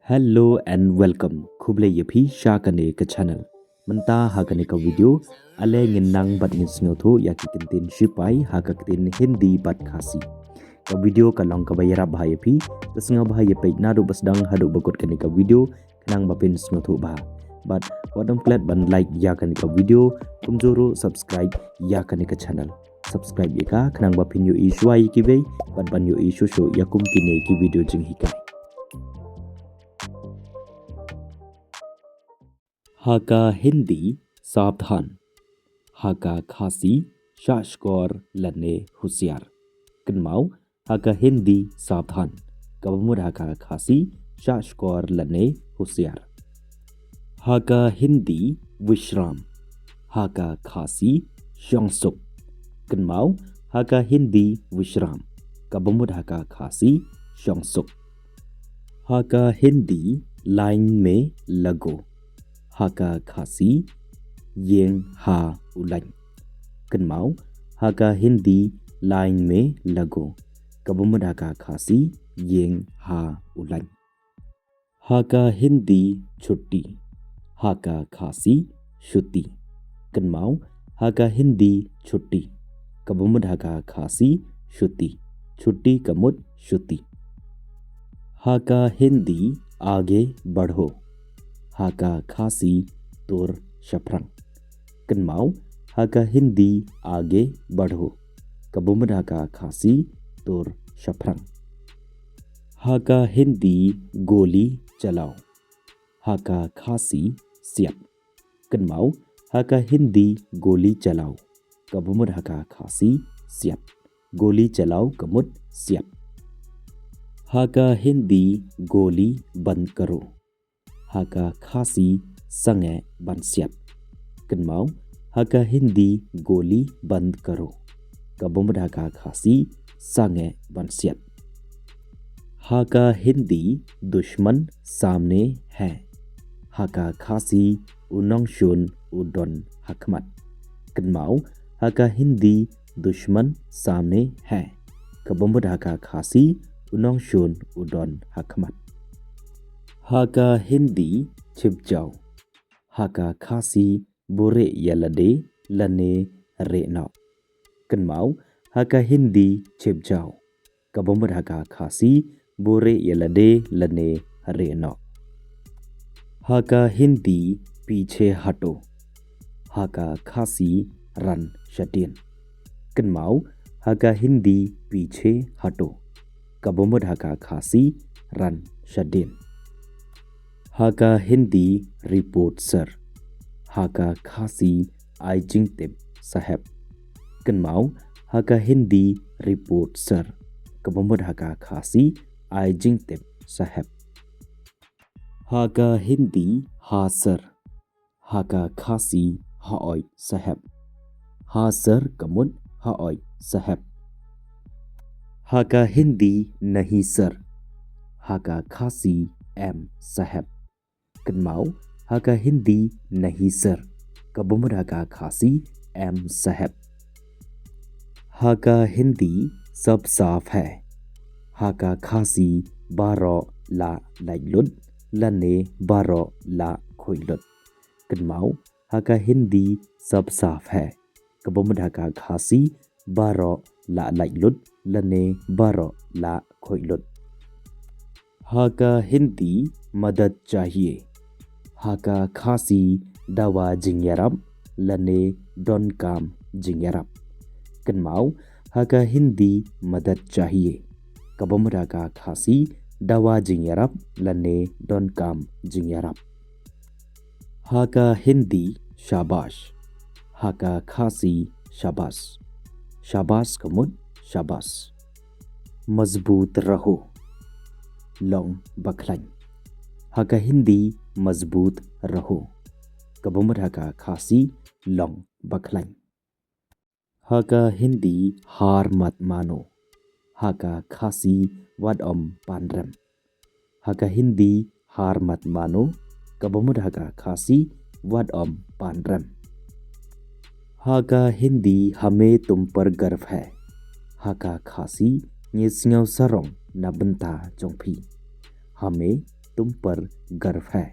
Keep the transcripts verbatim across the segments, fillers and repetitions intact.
Hello and welcome. Khublei ïa phi sha kane ka channel. Mynta ha kane ka video, ale ngin nang bad ngin sngewthuh ïa ki kyntien shipai ha ka ktien Hindi bad Khasi. Ka video ka long kaba ïarap bha ïa phi, te sngewbha ïa peit naduh ba sdang haduh ba kut kane ka video, khnang ba phin sngewthuh bha. Bad wat ym klet ban like ïa kane ka video, kumjuh ruh subscribe ïa kane ka channel. Subscribe ïa ka khnang ba phin ïohi shuwa ïa kiwei bad ban ïohi shuh shuh ïa kum kine ki video jinghikai. Ha ka Hindi, savdhan. Ha ka Khasi, shah shkor lane husiar. Kynmaw, ha ka Hindi, savdhan. Kaba mut ha ka Khasi, shah shkor lane husiar. Ha ka Hindi, vishram. Ha ka Khasi, shong suk. Kynmaw, ha ka Hindi, vishram. Kaba mut ha ka Khasi, shong suk. Ha ka Hindi, line mein lago. Ha ka Khasi, ïeng ha u lain. Kynmaw, ha ka Hindi, line mein lago. Kaba mut ha ka Khasi, ïeng ha u lain. Ha ka Hindi, chutti. Ha ka Khasi, chutti. Kynmaw, ha ka Hindi, chutti. Kaba mut ha ka Khasi, chutti. Chutti ka mut chutti. Ha ka Hindi, aage badho. Ha ka Khasi, tur shaphrang. Kynmaw, ha ka Hindi, aage badho. Kaba mut ha ka Khasi, tur shaphrang. Ha ka Hindi, goli chalao. Ha ka Khasi, siat. Kynmaw, ha ka Hindi, goli chalao. Kaba mut ha ka Khasi, siat. Goli chalao ka mut siat. Ha ka Hindi, goli band karo. Ha ka Khasi, sangeh ban siat. Kynmaw, ha ka Hindi, goli band karo. Kaba mut ha ka Khasi, sangeh ban siat. Ha ka Hindi, dushman samne hai. Ha ka Khasi, u nongshun u don ha khmat. Kynmaw, ha ka Hindi, dushman samne hai. Kaba mut ha ka Khasi, u nongshun u don ha khmat. Ha ka Hindi, chip jao. Ha ka Khasi, bure ïa lade lane re noh. Kynmaw, ha ka Hindi, chip jao. Kaba mut ha ka Khasi, bure ïa lade lane re noh. Ha ka Hindi, piche hato. Ha ka Khasi, ran shadien. Kynmaw, ha ka Hindi, piche hato. Kaba mut ha ka Khasi, ran shadien. Ha ka Hindi, report sir. Ha ka Khasi, ai jingtip saheb. Kynmaw, ha ka Hindi, report sir. Kaba mut ha ka Khasi, ai jingtip saheb. Ha ka Hindi, ha sir. Ha ka Khasi, haoid saheb. Ha sir ka mut haoid saheb. Ha ka Hindi, nahi sir. Ha ka Khasi, em saheb. Kynmaw, ha ka Hindi, nahi sir. Kaba mut ha ka Khasi, em saheb. Ha ka Hindi, sab saaf hai. Ha ka Khasi, baroh la lait lut lane baroh la khuid lut. Kynmaw, ha ka Hindi, sab saaf hai. Kaba mut ha ka Khasi, baroh la lait lut lane baroh la khuid lut. Ha ka Hindi, madad chahiye. Ha ka Khasi, dawa jingïarap lane donkam jingïarap. Kynmaw, ha ka Hindi, madad chahiye. Kaba mut ha ka Khasi, dawa jingïarap lane donkam jingïarap. Ha ka Hindi, shabash. Ha ka Khasi, shabash. Shabash ka mut shabash. Mazboot raho. Long bakhlaiñ. Ha ka Hindi, mazboot raho. Kaba mut ha ka Khasi, long bakhlaiñ. Ha ka Hindi, har mat mano. Ha ka Khasi, wat ym pan rem. Ha ka Hindi, har mat mano. Kaba mut ha ka Khasi, wat ym pan rem. Ha ka Hindi, hame tum par garv hai. Ha ka Khasi, ngi sngew sarong na bynta jong phi. Hame तुम पर गर्व है.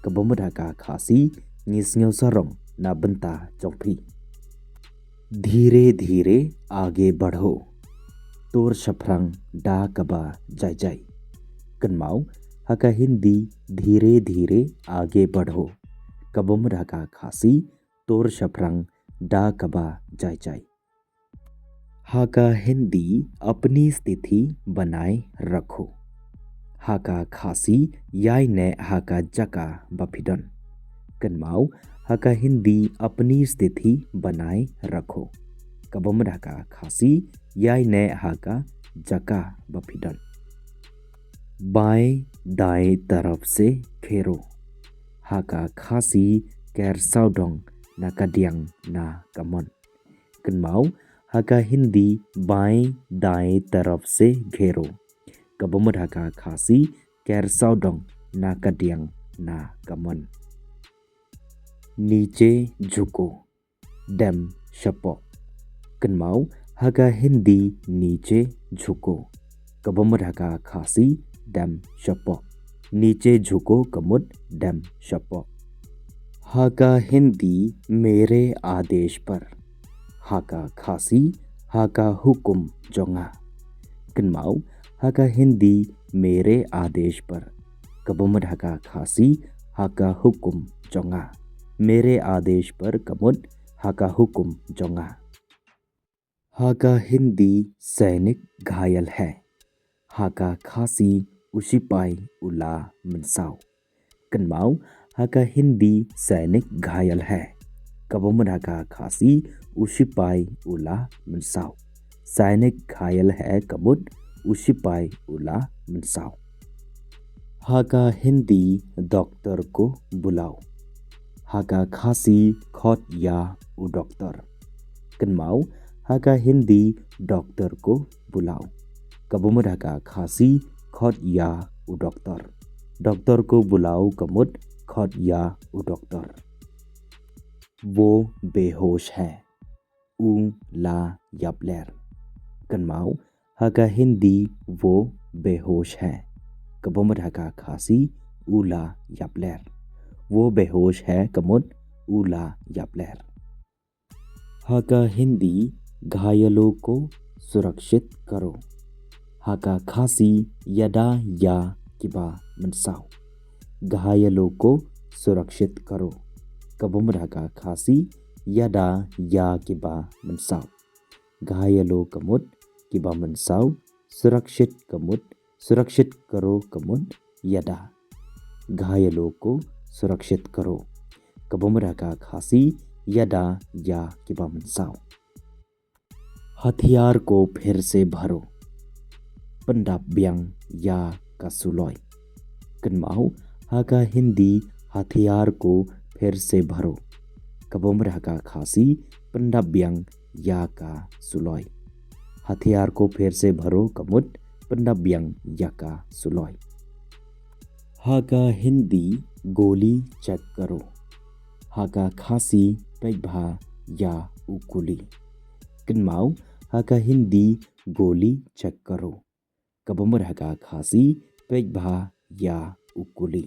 Kaba mut ha ka Khasi, ngi sngewsarong na bynta jong phi. धीरे धीरे आगे बढ़ो, tur shaphrang da kaba jai jai. Kynmaw, ha ka Hindi, धीरे धीरे आगे बढ़ो. Kaba mut ha ka Khasi, tur shaphrang da kaba jai jai. Ha ka Hindi, अपनी स्थिति बनाए रखो. Ha ka Khasi, ïaineh ha ka jaka ba phi don. Kynmaw, ha ka Hindi, अपनी स्थिति बनाए रखो. Kaba mut ha ka Khasi, ïaineh ha ka jaka ba phi don. बाएं दाएं तरफ से घेरो. Ha ka Khasi, ker sawdong na ka diang na ka mon. Kynmaw, ha ka Hindi, बाएं दाएं तरफ से घेरो. Kaba mut ha ka Khasi, ker sawdong na ka diang na ka mon. नीचे झुको, dem shapoh. Kynmaw, ha ka Hindi, नीचे झुको. Kaba mut ha ka Khasi, dem shapoh. नीचे झुको ka mut, dem shapoh. Ha ka Hindi, मेरे आदेश पर. Ha ka Khasi, ha ka hukum jong nga. Kynmaw, ha ka Hindi, मेरे आदेश पर. Kaba mut ha ka Khasi, ha ka hukum jong nga. मेरे आदेश पर ka mut, ha ka hukum jong nga. Ha ka Hindi, सैनिक घायल है. Ha ka Khasi, u shipai u la mynsaw. Kynmaw, ha ka Hindi, सैनिक घायल है. Kaba mut ha ka Khasi, u shipai u la mynsaw. सैनिक घायल है ka mut, u shipai u la mynsaw. Ha ka Hindi, डॉक्टर को बुलाओ. Ha ka Khasi, khot ïa u doktor. Kynmaw, ha ka Hindi, डॉक्टर को बुलाओ. Kaba mut ha ka Khasi, khot ïa u doktor. डॉक्टर को बुलाओ ka mut, khot ïa u doktor. वो बेहोश है. U la ïapler. Kynmaw, ha ka Hindi, वो बेहोश है. Kaba mut ha ka Khasi, u la ïapler. वो बेहोश है ka mut, u la ïapler. Ha ka Hindi, घायलों को सुरक्षित करो. Ha ka Khasi, ïada ïa kiba mynsaw. घायलों को सुरक्षित करो. Kaba mut ha ka Khasi, ïada ïa kiba mynsaw. घायलों ka mut, kiba mynsaw, सुरक्षित ka mut, सुरक्षित करो ka mut, ïada. घायलों को सुरक्षित करो. Kaba mut ha ka Khasi, ïada ïa kiba mynsaw. हथियार को फिर से भरो. Pyndap biang ïa ka suloi. Kynmaw, ha ka Hindi, हथियार को फिर से भरो. Kaba mut ha ka Khasi, pyndap biang ïa ka suloi. हथियार को फिर से भरो ka mut, pyndap biang ïa ka suloi. Ha ka Hindi, गोली चेक करो. Ha ka Khasi, peit bha ïa u kuli. Kynmaw, ha ka Hindi, गोली चेक करो. Kaba mut ha ka Khasi, peit bha ïa u kuli.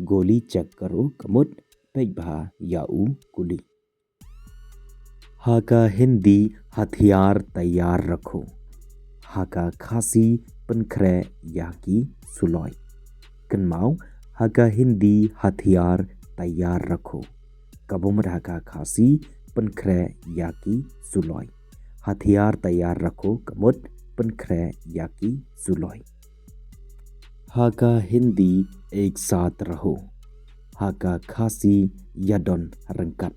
गोली चेक करो ka mut, peit bha ïa u kuli. Ha ka Hindi, हथियार तैयार रखो. Ha ka Khasi, pynkhreh ïa ki suloi. Kynmaw, ha ka Hindi, हथियार तैयार रखो. Kaba mut ha ka Khasi, pynkhreh ïa ki suloi. हथियार तैयार रखो ka mut, pynkhreh ïa ki suloi. Ha ka Hindi, एक साथ रहो. Ha ka Khasi, ïadon ryngkat.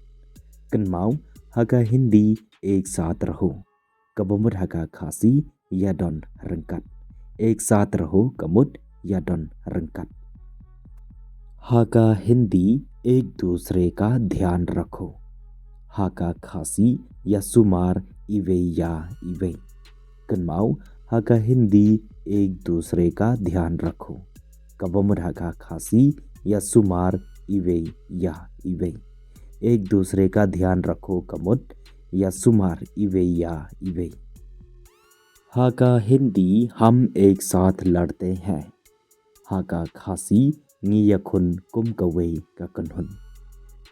Kynmaw, ha ka Hindi, एक साथ रहो. Kaba mut ha ka Khasi, ïadon ryngkat. एक साथ रहो ka mut, ïadon ryngkat. Ha ka Hindi, एक दूसरे का ध्यान रखो. Ha ka Khasi, ïasumar iwei ïa iwei. Kynmaw, ha ka Hindi, एक दूसरे का ध्यान रखो. Kaba mut ha ka Khasi, ïasumar iwei ïa iwei. एक दूसरे का ध्यान रखो ka mut, ïasumar iwei ïa iwei. Ha ka Hindi, हम एक साथ लड़ते हैं. Ha ka Khasi ngi ïakhun kum kawei ka kynhun.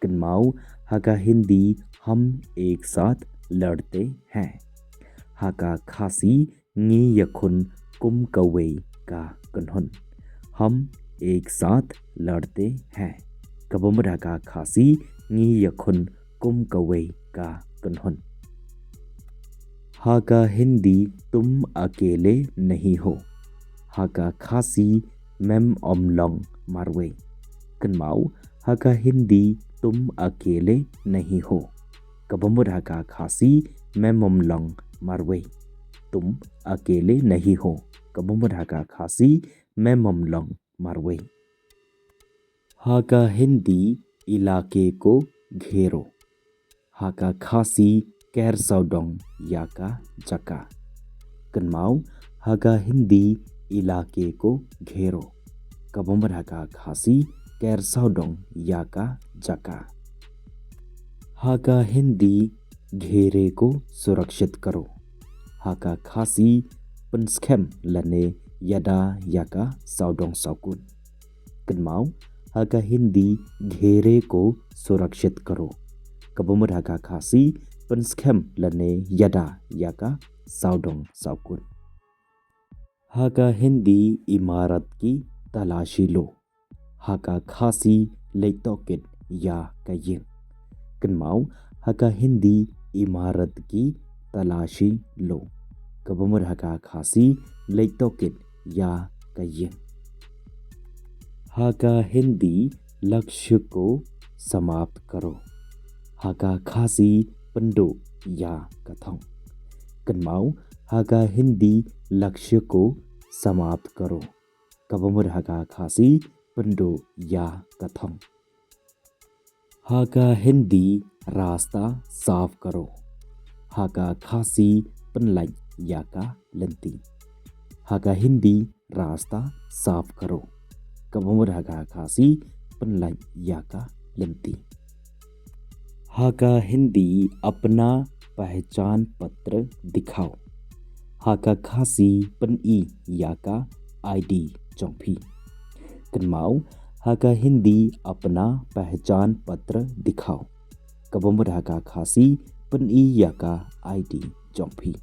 Kynmaw, ha ka Hindi हम एक साथ लड़ते हैं. Ha ka Khasi ngi ïakhun kum kawei ka kynhun. हम एक साथ लड़ते हैं. Kaba mut ha ka Khasi ngi ïakhun kum kawei ka kynhun. Ha ka Hindi तुम अकेले नहीं हो. Ha ka Khasi mem ym long marwei. Kynmaw, ha ka Hindi तुम अकेले नहीं हो. Kaba mut ha ka Khasi mem ym long marwei. तुम अकेले नहीं हो. Kaba mut ha ka Khasi mem ym long marwei. Ha ka Hindi इलाके को घेरो. Ha ka Khasi ker sawdong ïa ka jaka. Kynmaw, ha ka Hindi इलाके को घेरो. Kaba mut ha ka Khasi ker sawdong ïa ka jaka. Ha ka Hindi घेरे को सुरक्षित करो. Ha ka Khasi pynskhem lane ïada ïa ka sawdong sawkun. Kynmaw, ha ka Hindi घेरे को सुरक्षित करो. Kaba mut ha ka Khasi pynskhem lane ïada ïa ka sawdong sawkun. Ha ka Hindi इमारत की तलाशी लो. Ha ka Khasi leit tohkit ïa ka ïing. Kynmaw, ha ka Hindi इमारत की तलाशी लो. Kaba mut ha ka Khasi leit tohkit ïa ka ïing. Ha ka Hindi लक्ष्य को समाप्त करो. Ha ka Khasi pynduh ïa ka thong. Kynmaw, ha ka Hindi लक्ष्य को समाप्त करो. Kaba mut ha ka Khasi pynduh ïa ka thong. Ha ka Hindi रास्ता साफ करो. Ha ka Khasi pynlait ïa ka lynti. Ha ka Hindi रास्ता साफ करो. Kaba mut ha ka Khasi pynlait ïa ka lynti. Ha ka Hindi अपना पहचान पत्र दिखाओ. Ha ka Khasi pyni ïa ka I D jong phi. Kynmaw, ha ka Hindi अपना पहचान पत्र दिखाओ. Kaba mut ha ka Khasi pyni ïa ka I D jong phi.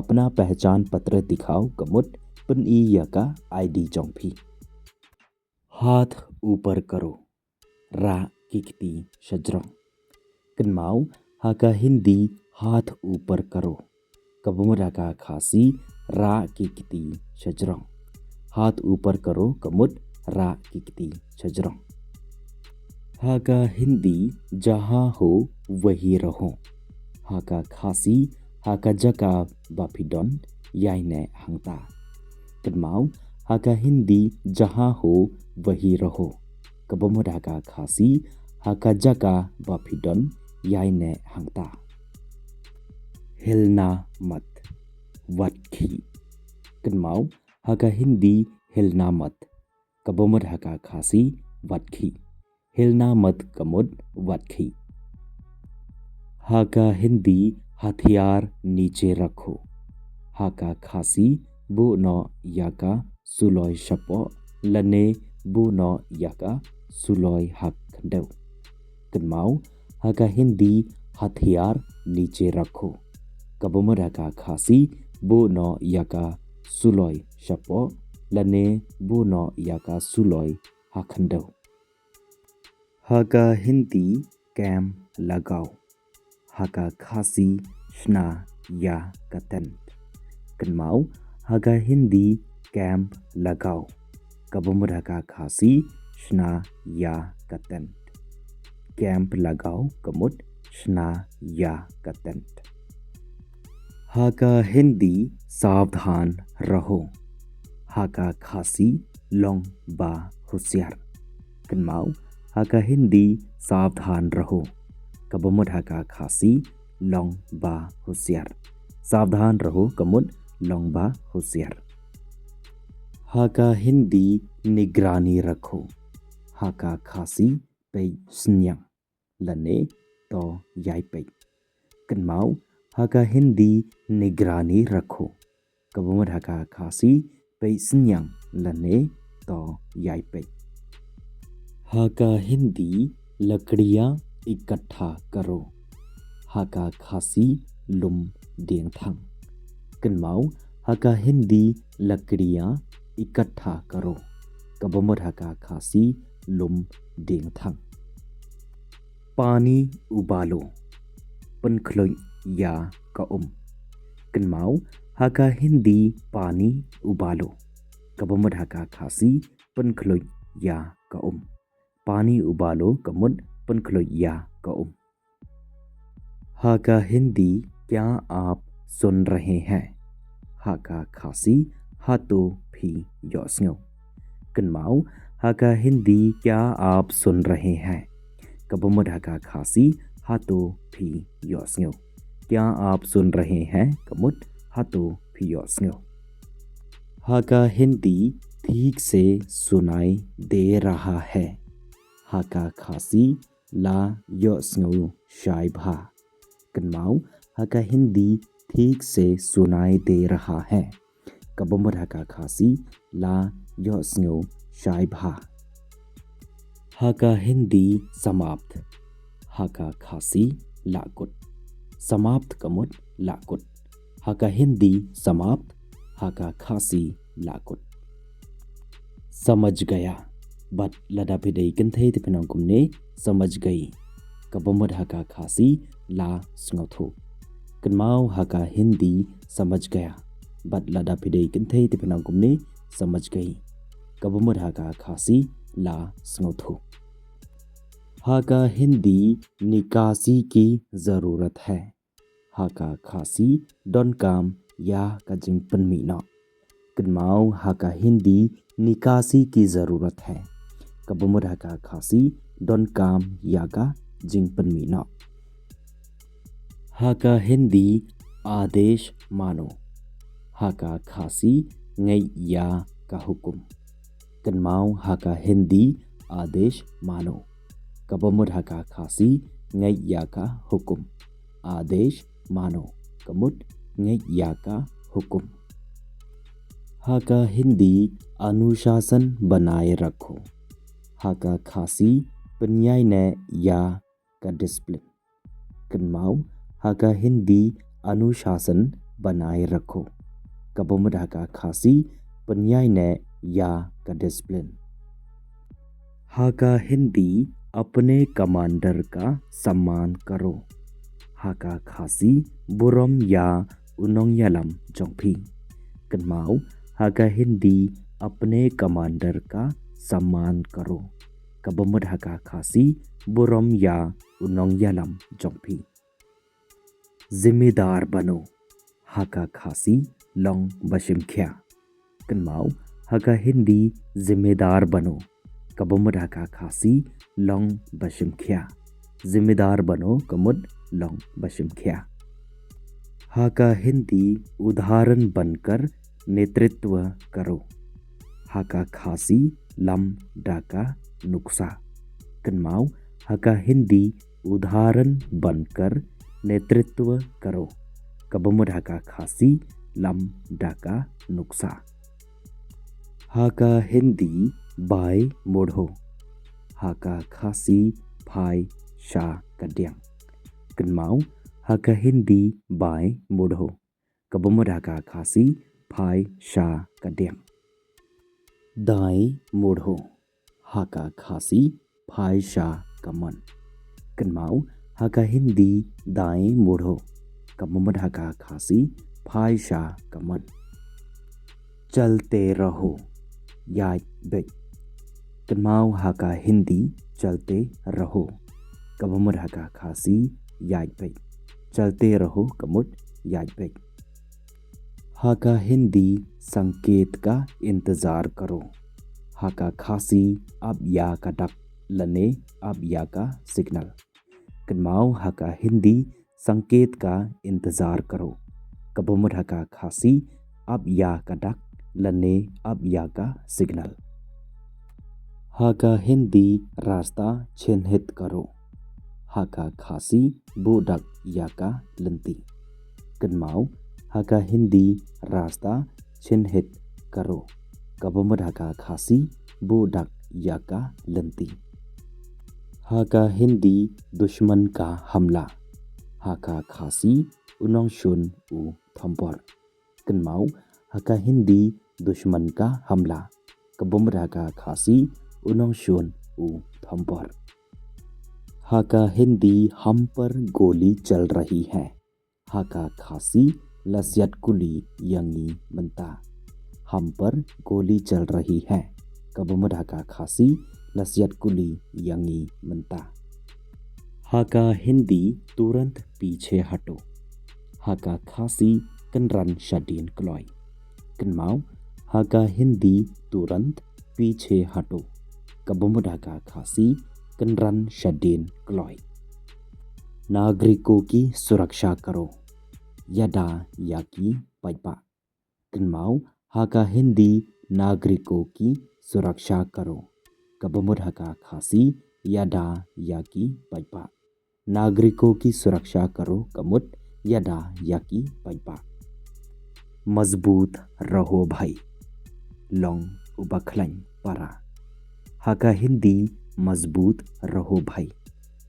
अपना पहचान पत्र दिखाओ ka mut pyni ïa ka I D jong phi. हाथ ऊपर करो. Rah ki kti sha jrong. Kynmaw, ha ka Hindi हाथ ऊपर करो. Kaba mut ha ka Khasi rah ki kti sha jrong. हाथ ऊपर करो ka mut rah ki kti sha jrong. Ha ka Hindi जहाँ हो वहीं रहो. Ha ka Khasi ha ka jaka ba phi don ïaineh hangta. Kynmaw, ha ka Hindi जहाँ हो वहीं रहो. Kaba mut ha ka Khasi ha ka jaka ba phi don ïaineh hangta. हिलना मत, wat khih. Kynmaw, ha ka Hindi हिलना मत. Kaba mut ha ka Khasi wat khih. हिलना मत ka mut wat khih. Ha ka Hindi हथियार नीचे रखो. Ha ka Khasi buh noh ïa ka suloi shapoh lane buh noh ïa ka suloi ha khyndew. Kynmaw, ha ka Hindi हथियार नीचे रखो. Kaba mut ha ka Khasi buh noh ïa ka suloi shapoh lane buh noh ïa ka suloi ha khyndew. Ha ka Hindi camp लगाओ. Ha ka Khasi shna ïa ka tent. Kynmaw, ha ka Hindi camp लगाओ. Kaba mut ha ka Khasi shna ïa ka tent. Camp लगाओ ka mut shna ïa ka tent. Ha ka Hindi सावधान रहो. Ha ka Khasi long ba husiar. Kynmaw, ha ka Hindi सावधान रहो. Kaba mut ha ka Khasi long ba husiar. सावधान रहो ka mut long ba husiar. Ha ka Hindi निगरानी रखो. Ha ka Khasi peit synñiang lane to ïai peit. Kynmaw, ha ka Hindi निगरानी रखो. Kaba mut ha ka Khasi peit synñiang lane to ïai peit. Ha ka Hindi, लकड़ियाँ इकट्ठा करो. Ha ka Khasi, lum diengthang. Kynmaw, ha ka Hindi, लकड़ियाँ इकट्ठा करो. Kaba mut ha ka Khasi, lum diengthang. पानी उबालो. Pynkhluit ïa ka um. Kynmaw, ha ka Hindi, पानी उबालो. Kaba mut ha ka Khasi, pynkhluit ïa ka um. पानी उबालो ka mut pynkhluit ïa ka um. Ha ka Hindi, क्या आप सुन रहे हैं? Ha ka Khasi, hato phi ïohsngew. Kynmaw, ha ka Hindi, क्या आप सुन रहे हैं? Kaba mut ha ka Khasi, hato phi ïohsngew. क्या आप सुन रहे हैं? Ka mut, hato phi ïohsngew. Ha ka Hindi, ठीक से सुनाई दे रहा है. Ha ka Khasi, la ïohsngew shai bha. Kynmaw, ha ka Hindi, ठीक से सुनाई दे रहा है. Kaba mut ha ka Khasi, la ïohsngew shai bha. Ha ka Hindi, समाप्त. Ha ka Khasi, la kut. समाप्त ka mut, la kut. Ha ka Hindi, समाप्त. Ha ka Khasi, la kut. समझ गया. Bad lada phi dei kynthei te phin ong kumne, समझ गई. Kaba mut ha ka Khasi, la sngewthuh. Kynmaw, ha ka Hindi, समझ गया. Bad lada phi dei kynthei te phin ong kumne, समझ गई. Kaba mut ha ka Khasi, la sngewthuh. Ha ka Hindi, निकासी की ज़रूरत है. Ha ka Khasi, donkam ïa ka jingpynmih noh. Kynmaw, ha ka Hindi, निकासी की ज़रूरत है. Kaba mut ha ka Khasi, donkam ïa ka jingpynmih noh. Ha ka Hindi, आदेश मानो. Ha ka Khasi, ngeit ïa ka hukum. Kynmaw, ha ka Hindi, आदेश मानो. Kaba mut ha ka Khasi, ngeit ïa ka hukum. आदेश मानो. Ka mut, ngeit ïa ka hukum. Ha ka Hindi, अनुशासन बनाए रखो. Ha ka Khasi, pynïaineh ïa ka discipline. Kynmaw, ha ka Hindi, अनुशासन बनाए रखो. Kaba mut ha ka Khasi, pynïaineh ïa ka discipline. Ha ka Hindi, अपने कमांडर का सम्मान करो. Ha ka Khasi, burom ïa u nongïalam jong phi. Kynmaw, ha ka Hindi, अपने कमांडर का सम्मान करो. Kaba mut ha ka Khasi, burom ïa u nongïalam jong phi. ज़िम्मेदार बनो. Ha ka Khasi, long bashimkhia. Kynmaw, ha ka Hindi, ज़िम्मेदार बनो. Kaba mut ha ka Khasi, long bashimkhia. ज़िम्मेदार बनो ka mut, long bashimkhia. Ha ka Hindi, उदाहरण बनकर नेतृत्व करो. Ha ka Khasi, lam da ka nuksa. Kynmaw, ha ka Hindi, उदाहरण बनकर नेतृत्व करो. Kaba mut ha ka Khasi, lam da ka nuksa. Ha ka Hindi, बाएं मुड़ो. Ha ka Khasi, phai sha ka diang. Kynmaw, ha ka Hindi, बाएं मुड़ो. Kaba mut ha ka Khasi, phai sha ka diang. दाएं मुड़ो. Ha ka Khasi, phai sha ka mon. Kynmaw, ha ka Hindi, दाएं मुड़ो. Kaba mut ha ka Khasi, phai sha ka mon. चलते रहो. Ïaid beit. Kynmaw, ha ka Hindi, चलते रहो. Kaba mut ha ka Khasi, ïaid beit. चलते रहो ka mut, ïaid beit. Ha ka Hindi, संकेत का इंतजार करो. Ha ka Khasi, ap ïa ka dak lane ap ïa ka signal. Kynmaw, ha ka Hindi, संकेत का इंतजार करो. Kaba mut ha ka Khasi, ap ïa ka dak lane ap ïa ka signal. Ha ka Hindi, रास्ता चिन्हित करो. Ha ka Khasi, buh dak ïa ka lynti. Kynmaw, ha ka Hindi, रास्ता चिन्हित करो. Kaba mut ha ka Khasi, buh dak ïa ka lynti. Ha ka Hindi, दुश्मन का हमला. Ha ka Khasi, u nongshun u thombor. Kynmaw, ha ka Hindi, दुश्मन का हमला. Kaba mut ha ka Khasi, u nongshun u thombor. Ha ka Hindi, हम पर गोली चल रही है. Ha ka Khasi, la siat kuli ïa ngi mynta. हम पर गोली चल रही है. Kaba mut ha ka Khasi, la siat kuli ïa ngi mynta. Ha ka Hindi, तुरंत पीछे हटो. Ha ka Khasi, kynran shadien kloi. Kynmaw, ha ka Hindi, तुरंत पीछे हटो. Kaba mut ha ka Khasi, kynran shadien kloi. नागरिकों की सुरक्षा करो. Ïada ïa ki paidbah. Kynmaw, ha ka Hindi, नागरिकों की सुरक्षा करो. Kaba mut ha ka Khasi, ïada ïa ki paidbah. नागरिकों की सुरक्षा करो, ka mut, ïada ïa ki paidbah. मजबूत रहो भाई. Long uba khlaiñ para. Ha ka Hindi, मजबूत रहो भाई.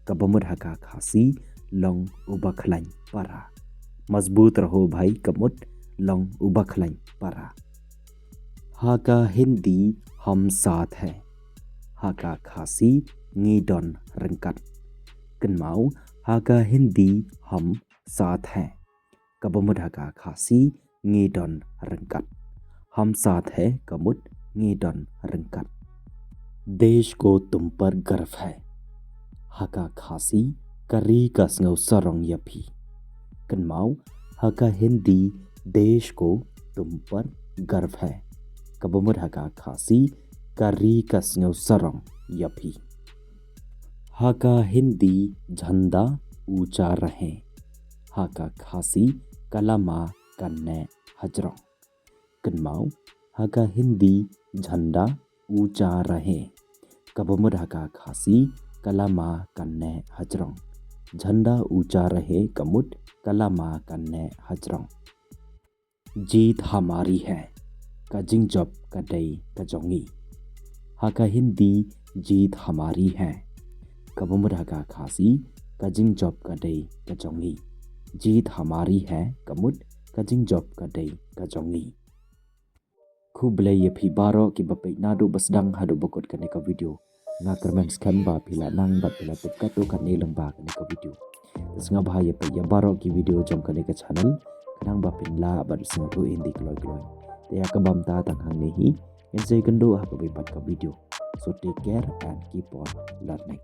Kaba mut ha ka Khasi, long uba khlaiñ para. मजबूत रहो भाई, ka mut, long uba khlaiñ para. Ha ka Hindi, हम साथ हैं. Ha ka Khasi, ngi don ryngkat. Kynmaw, ha ka Hindi, हम साथ हैं. Kaba mut ha ka Khasi, ngi don ryngkat. हम साथ हैं, ka mut, ngi don ryngkat. देश को तुम पर गर्व है. Ha ka Khasi, ka ri ka sngew sarong ïa phi. Kynmaw, ha ka Hindi, देश को तुम पर गर्व है. Kaba mut ha ka Khasi, ka ri ka sngew sarong ïa phi. Ha ka Hindi, झंडा ऊंचा रहे. Ha ka Khasi, ka lama kan neh hajrong. Kynmaw, ha ka Hindi, झंडा ऊंचा रहे. Kaba mut ha ka Khasi, ka lama kan neh hajrong. झंडा ऊंचा रहे, ka mut, ka lama kan neh hajrong. जीत हमारी है. Ka jingjop ka dei ka jong ngi. Ha ka Hindi, जीत हमारी है. Kaba mut ha ka Khasi, ka jingjop ka dei ka jong ngi. जीत हमारी है, ka mut, ka jingjop ka dei ka jong ngi. Khublei ïa phi baroh kiba peit naduh ba sdang haduh ba kut kane ka video. Nga kyrmen skhem ba phi la nang bad phi la tip katto katne lyngba kane ka video. Te sngewbha ïa peit ïa baroh ki video jong kane ka channel, khnang ba phin lah bad sngewthuh Hindi kloi kloi. Te ïa ka bynta tang hangne hi, ngin sa ïakynduh ha kawei pat ka video. So take care and keep on learning.